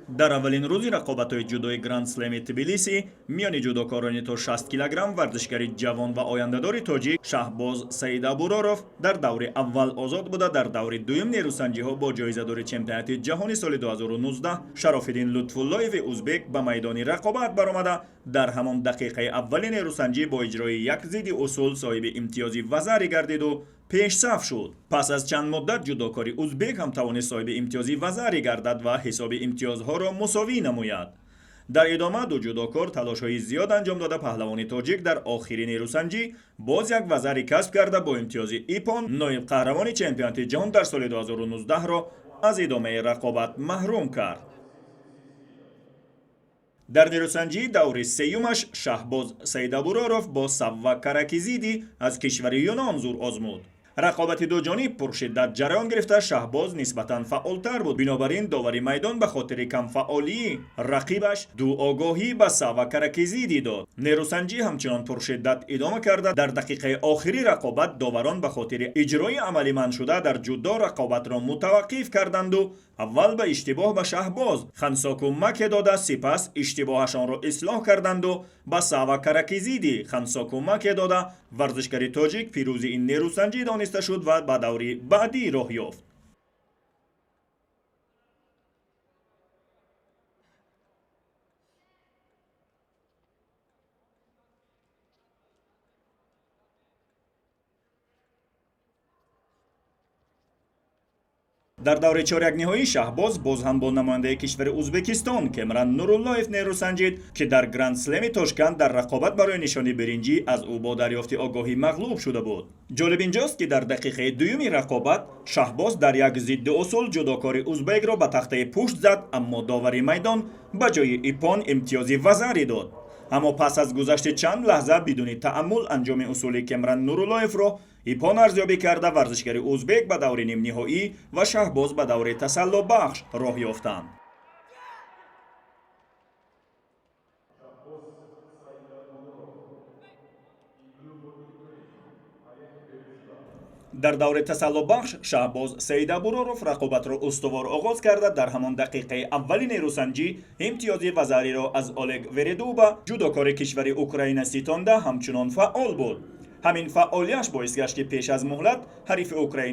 Дар аввалин рӯзи рақобатҳои ҷудои Гранд-слеми Тбилиси миёни ҷудокорони то 60 килограмм варзишгари ҷавон ва ояндадори тоҷик Шаҳбоз Саидабуроров дар даври аввал озод буда, дар даври дуюм нерӯсанҷиҳо бо ҷоизадори чемпионати ҷаҳони соли 2019 Шарофиддин Лутфуллоеви узбек ба майдони рақобат баромада, дар ҳамон дақиқаи аввали нерӯсанҷӣ бо иҷрои як зидди усул соҳиби имтиёзи вазари гардиду пешсаф шуд. Пас аз чанд муддат ҷудокори узбек ҳам тавонист соҳиби имтиёзи вазари гардад ва ҳисоби имтиёзҳоро мусовӣ намояд. Дар идома ду ҷудокор талошҳои зиёд анҷом дода, паҳлавони тоҷик дар охири нерӯсанҷӣ боз як вазари касб карда, бо имтиёзи иппон ноиб қаҳрамони чемпионати ҷаҳон дар соли 2019-ро аз идомаи рақобат маҳрум кард. Дар нерӯсанҷии даври сеюмаш Шаҳбоз Саидабуроров бо Савва Каракизиди аз кишвари Юнон зур озмуд. Рақобати дуҷониб пуршиддат ҷараён гирифта, Шаҳбоз нисбатан фаъолтар буд. Бинобар ин довари майдон ба хотири камфаъолии рақибаш ду огоҳӣ ба Савва Каракизиди дод. Нерӯсанҷӣ ҳамчунон пуршиддат идома карда, дар дақиқаи охири рақобат доварон ба хотири иҷрои амали манъшуда дар ҷудо рақобатро мутаваққиф карданду аввал ба иштибоҳ ба Шаҳбоз хансокумаке дода, сипас иштибоҳашонро ислоҳ карданду ба Сава Каракизиди хансокумаке дода, варзишгари тоҷик пирӯзи ин нерӯсанҷӣ дониста шуд ва ба даври баъдӣ роҳ ёфт. Дар даври чорякниҳоӣ Шаҳбоз боз ҳам бо намояндаи кишвари Узбекистон Кемран Нуруллоев нерӯ санҷид, ки дар Гранд-слеми Тошканд дар рақобат барои нишони биринҷӣ аз ӯ бо дарёфти огоҳӣ мағлуб шуда буд. Ҷолиб инҷост, ки дар дақиқаи дуюми рақобат Шаҳбоз дар як зидди усул ҷудокори узбекро ба тахтаи пушт зад, аммо довари майдон ба ҷои иппон имтиёзи вазари дод. Аммо пас аз гузашти чанд лаҳза бидуни тааммул анҷоми усули Кемран Нуруллоевро иппон арзёбӣ карда, варзишгари узбек ба даври нимниҳоӣ ва Шаҳбоз ба даври тасаллобахш роҳ ёфтанд. Дар даври тасаллобахш Шаҳбоз Саидабуроров рақобатро устувор оғоз карда, дар ҳамон дақиқаи аввали нерӯсанҷӣ имтиёзи вазариро аз Олег Вередуба, ҷудокори кишвари Украина, ситонда, ҳамчунон фаъол буд. Ҳамин фаъолияш боис гашт, ки пеш аз муҳлат ҳарифи украинӣ